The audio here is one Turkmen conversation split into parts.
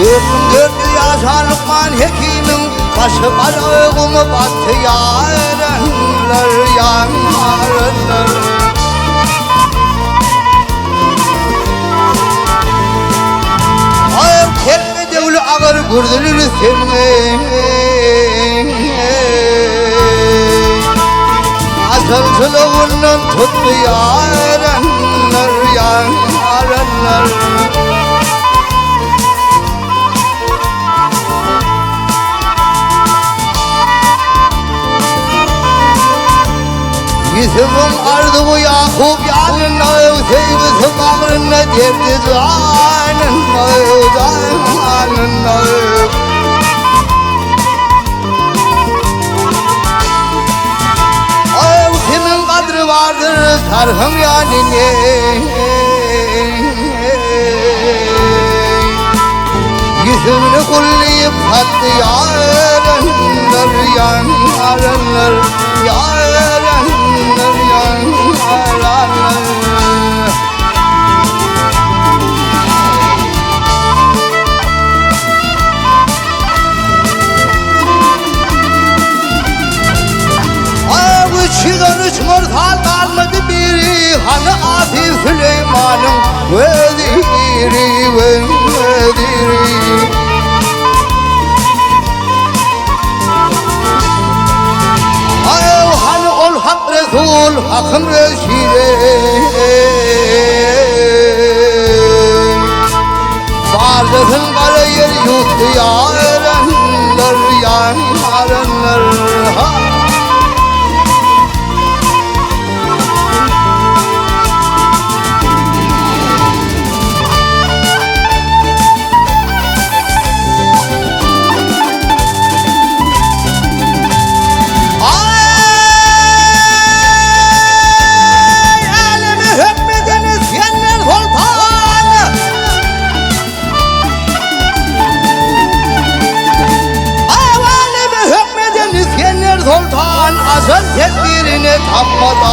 4400 ýaşan Lukman Hekimiň başy gara guma batdy ýaranlar, ýaranlar. Aý, kelle döwli agyr gürzüli Rüstemiň Asalçylygyndan tutdy ýaranlar, ýaranlar. Ýusubyň arzuwy Ýakup ýanynda, söýgüsi bagrynda, derdi janynda, janynda. Kimiň gadry bardyr çarhyň ýanyny. Ýüzüni gullyp satdy ýaranlar, ýaranlar, ýaranlar, ýaranlar. 313 mursal galmady biri, Hany Asyf Süleýmanyň weziri, weziri. Aý, hany ol Hak Resul, Hakyň reşidi. Barlysyn gara ýer ýutdy ýaranlar, ýaranlar. Ha! Ay, äleme hökmeden İskender Sultan. Ay, äleme hökmeden İskender Sultan. Asıl tedbirini tapmadı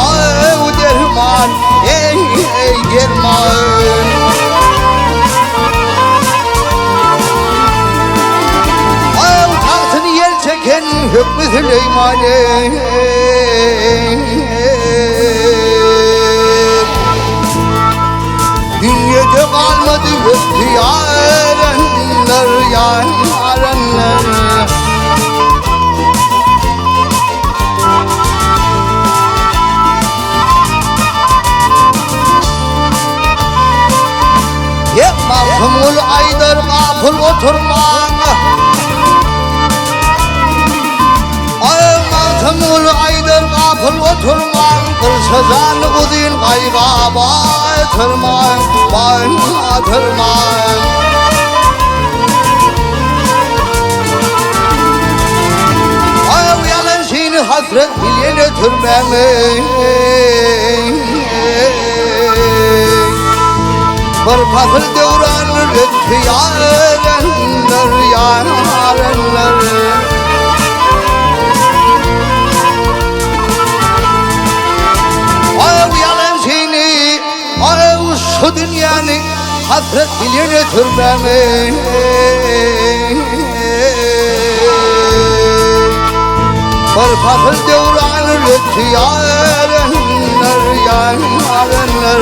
derman. Ey, ey derman. Ay, tagtyny ýel çeken hökmi Süleýmany. Dünýede galmady ötdi ýaranlar, ýaranlar. Hep Magtymguly aýdar gapyl oturmaň. Aý Magtymguly aýdar gapyl oturmaň, Gylça janly uzyn gaýga batyrmaň, batyrmaň. Aý ýalançyny hasret bilen ötürmäň. Bir pasyl döwran ötdi ýarenler, ýarenler. Aý ýalançyny, aý şu dünýäni hasret bilen ötürmäň. Bir pasyl döwran ötdi ýarenler, ýarenler.